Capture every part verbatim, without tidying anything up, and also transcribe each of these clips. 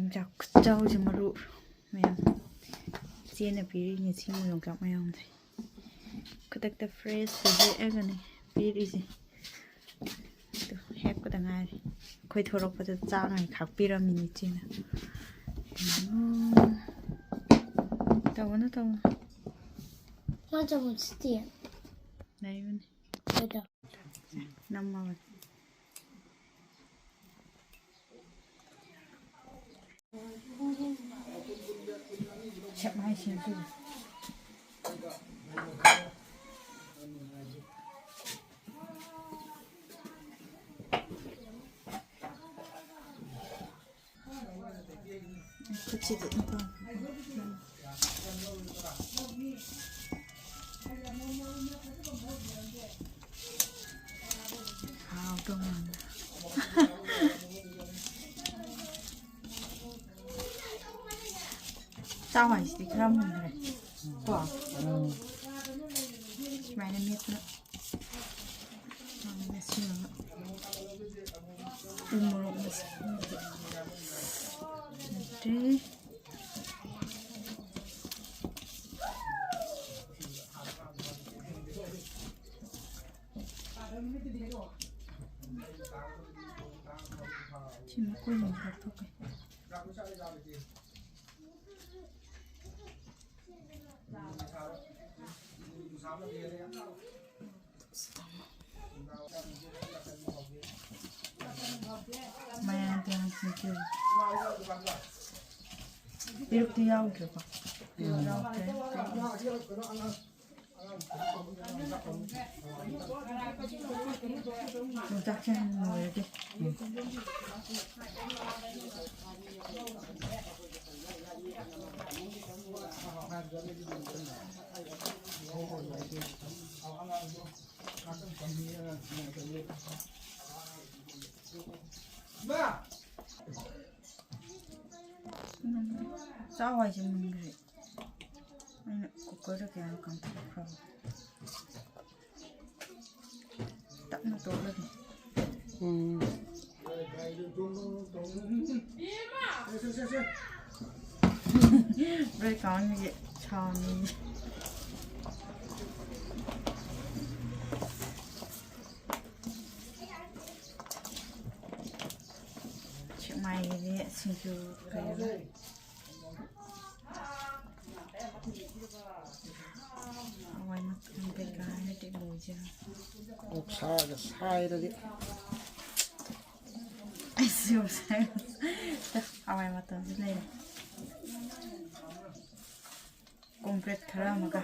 ꯌꯣꯡꯆꯥꯛ ꯈꯨꯆꯥꯎꯁꯦ ꯃꯔꯨ ꯃꯌꯥꯝ꯫ ꯏꯆꯦꯅ ꯄꯤꯔꯤꯅꯦ ꯁꯤꯃ ꯌꯣꯡꯆꯥꯛ ꯃꯌꯥꯝꯁꯦ꯫ ꯈꯨꯗꯛꯇ fresh ꯍꯦꯛꯑꯒꯅꯦ ꯄꯤꯔꯤꯁꯦ꯫ ꯑꯗꯨ ꯍꯦꯛꯄꯗ ꯉꯥꯏꯔꯤ꯫ ꯑꯩꯈꯣꯏ ꯊꯣꯔꯛꯄꯗ ꯆꯥꯅꯉꯥꯏ ꯈꯥꯛꯄꯤꯔꯝꯃꯤꯅꯤ ꯏꯆꯦꯅ꯫ ꯎꯝ꯫ ꯇꯧꯒꯅꯨ, ꯇꯧꯒꯅꯨ꯫ ꯃꯥ ꯆꯥꯃꯁꯇꯤ? ꯂꯩꯕꯅꯤ꯫ ꯀꯩꯗ? ꯅꯝꯃꯕꯅꯤ꯫ ꯁꯦꯛ ꯃꯥꯏ ꯁꯦꯝꯗꯣꯏꯅꯤ꯫ ꯈꯨꯠꯁꯤꯗꯤ ꯍꯥꯎꯗꯧ ꯃꯥꯟꯗꯦ꯫ ꯆꯥꯎ ꯍꯥꯏꯁꯤꯗꯤ ꯈꯔ ꯃꯨꯟꯈ꯭ꯔꯦ ꯀꯣ꯫ ꯁꯨꯃꯥꯏꯅ ꯃꯦꯠꯄꯅ꯫ ꯁꯤꯃꯒ ꯎ ꯃꯣꯔꯣꯛ ꯃꯦꯠꯄ꯫ ꯅꯠꯇꯦ꯫ ꯁꯤ ꯃꯀꯣꯏ ꯑꯃ ꯂꯧꯊꯣꯛꯀꯦ꯫ ꯃꯌꯥꯝ ꯇꯣꯉꯥꯟ ꯁꯤꯡꯖꯨ꯫ ꯄꯦꯔꯨꯛꯇꯤ ꯌꯥꯎꯗ꯭ꯔꯦꯀꯣ? ꯄꯦꯔꯨꯛ ꯌꯥꯎꯗ꯭ꯔꯦ꯫ ꯌꯣꯡꯆꯥꯛꯁꯦ ꯍꯥꯟꯅ ꯂꯣꯏꯔꯒꯦ꯫ ꯆꯥꯎ ꯍꯥꯏꯁꯦ ꯃꯨꯟꯈ꯭ꯔꯦ꯫ ꯑꯩꯅ ꯀꯨꯀꯔꯗ ꯀꯌꯥ ꯀꯥꯝꯊꯣꯛꯈ꯭ꯔꯕ꯫ ꯇꯞꯅ ꯇꯣꯠꯂꯒꯦ꯫ ꯎꯝ꯫ ꯕ꯭ꯔꯦꯛ ꯀꯥꯎꯟꯒꯤ ꯁꯥꯎꯟꯅꯤ꯫ ꯁꯦꯛꯃꯥꯏꯒꯤꯗꯤ ꯁꯤꯡꯖꯨ ꯀꯩꯅꯣ? ꯍꯋꯥꯏ ꯃꯇꯣꯟ ꯀꯩꯀꯥ ꯍꯥꯏꯗꯤ ꯂꯣꯏꯖꯔꯦ꯫ ꯑꯣꯛꯁꯥꯒ ꯁꯥꯏꯔꯗꯤ꯫ ꯑꯩꯁꯨ ꯌꯥꯝ ꯁꯥꯏ꯫ ꯍꯋꯥꯏ ꯃꯇꯣꯟꯁꯨ ꯂꯩꯔꯦ꯫ ꯀꯣꯝꯄ꯭ꯔꯦꯠ ꯈꯔ ꯑꯃꯒ꯫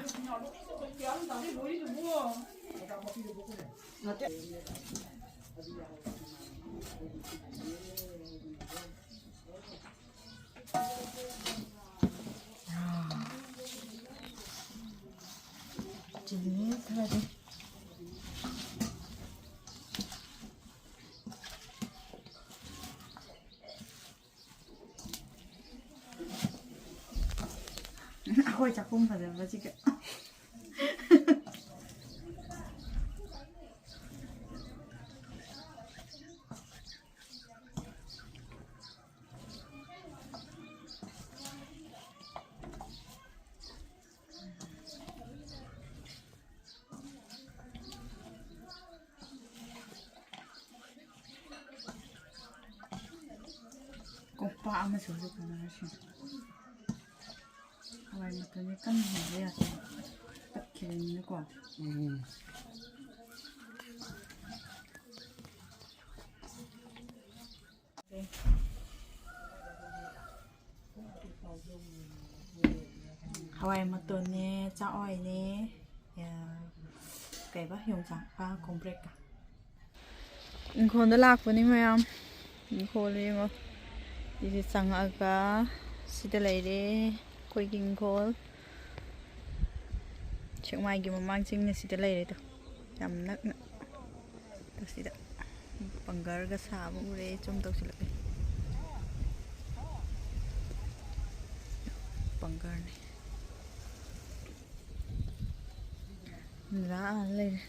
ꯆꯤꯅꯤ ꯈꯔꯗꯤ꯫ ꯑꯩꯈꯣꯏ ꯆꯥꯛꯈꯨꯝ ꯐꯖꯕꯁꯤꯒ꯫ ꯀꯣꯝꯄꯥꯛ ꯑꯃꯁꯨ ꯍꯧꯖꯤꯛ ꯐꯪꯉꯔꯣꯏꯁꯤꯅ꯫ ꯍꯋꯥꯏ ꯃꯇꯣꯟꯁꯦ ꯀꯟꯅ ꯍꯨꯟꯕ ꯌꯥꯗꯦ꯫ ꯇꯠꯈꯤꯕꯅꯤꯅꯀꯣ꯫ ꯎꯝ꯫ ꯍꯋꯥꯏ ꯃꯇꯣꯟꯅꯦ, ꯆꯥꯛꯋꯥꯏꯅꯦ, ꯌꯥ-, ꯀꯩꯕ, ꯌꯣꯡꯆꯥꯛꯀ ꯀꯣꯝꯄ꯭ꯔꯦꯛꯀ꯫ ꯏꯪꯈꯣꯜꯗ ꯂꯥꯛꯄꯅꯤ ꯃꯌꯥꯝ꯫ ꯏꯪꯈꯣꯜ ꯌꯦꯡꯉꯣ꯫ ꯁꯤꯁꯦ ꯆꯪꯉꯛꯑꯒ ꯁꯤꯗ ꯂꯩꯔꯦ ꯑꯩꯈꯣꯏꯒꯤ ꯏꯪꯈꯣꯜ꯫ ꯁꯦꯛꯃꯥꯏꯒꯤ ꯃꯃꯥꯡ ꯆꯤꯡꯅ ꯁꯤꯗ ꯂꯩꯔꯦꯗꯣ꯫ ꯌꯥꯝ ꯅꯛꯅ꯫ ꯁꯤꯗ ꯄꯪꯒꯔꯒ ꯁꯥꯕ ꯎꯔꯦ꯫ ꯆꯨꯝ ꯇꯧꯁꯤꯜꯂꯛꯑꯦ꯫ ꯄꯪꯒꯔꯅꯦ꯫ ꯂꯥꯛꯑ ꯂꯩꯔꯦ꯫